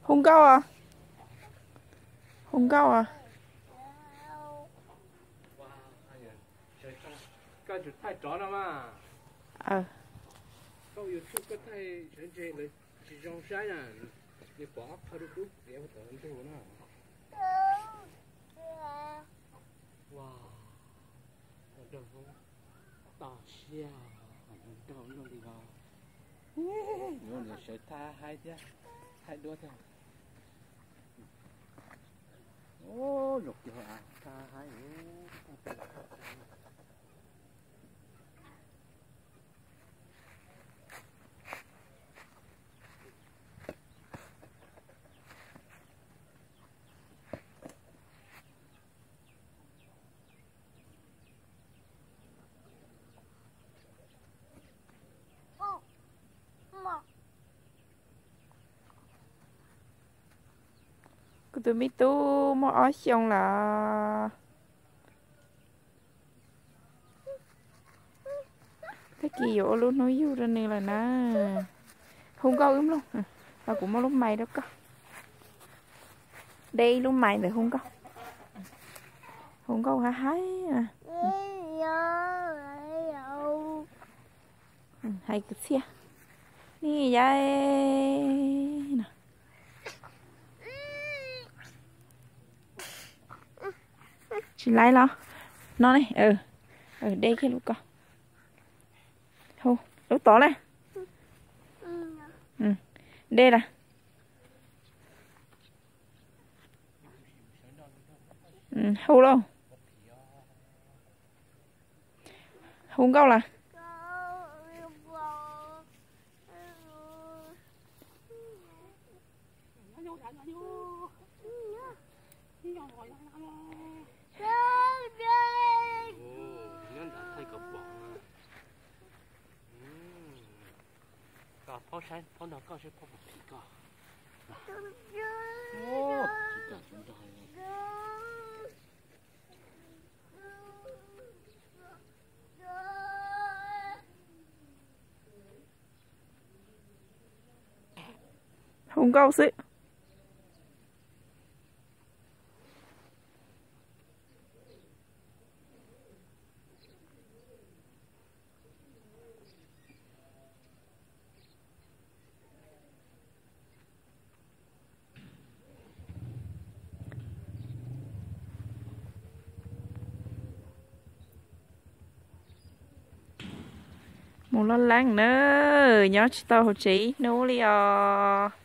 Hu nkauj os. Hu nkauj os. Koj tsum thaij tsov no mas. Koj ua YouTube koj thaij sawv ntseg lawv tsis zoo saib na. Nws pom ob qho dub dub txiav hauv tom ntug no. Ua, nrog Hmoob toj siab, nrog nrog li no. Yuav niam sawv thaij haib thiab, haib duab thiab. Ub, zoo kiag thaij haib. Kuv tus me tub muaj ob xyoos lawm. Tag kis yuav ua lub hnub yug rau nws lawm na. Hu nkauj wb mloog, los kuv muab lub mais rau koj. De ib lub mais ntawd hu nkauj. Hu nkauj haib haib. Hais kwv txhiaj. Ni yai no. Tsis laib los? No ne. De kiag lub ko. Hu lub tod na. De las. Hu lauj. Hu nkauj las. Nyob ntawd thaij kom pom. Koj phob saib, phob nrog koj saib phob puas phim koj. Hu nkauj xwb. Mus loj leeb na, nyob tsis tau hauv tsev ib hnub li os.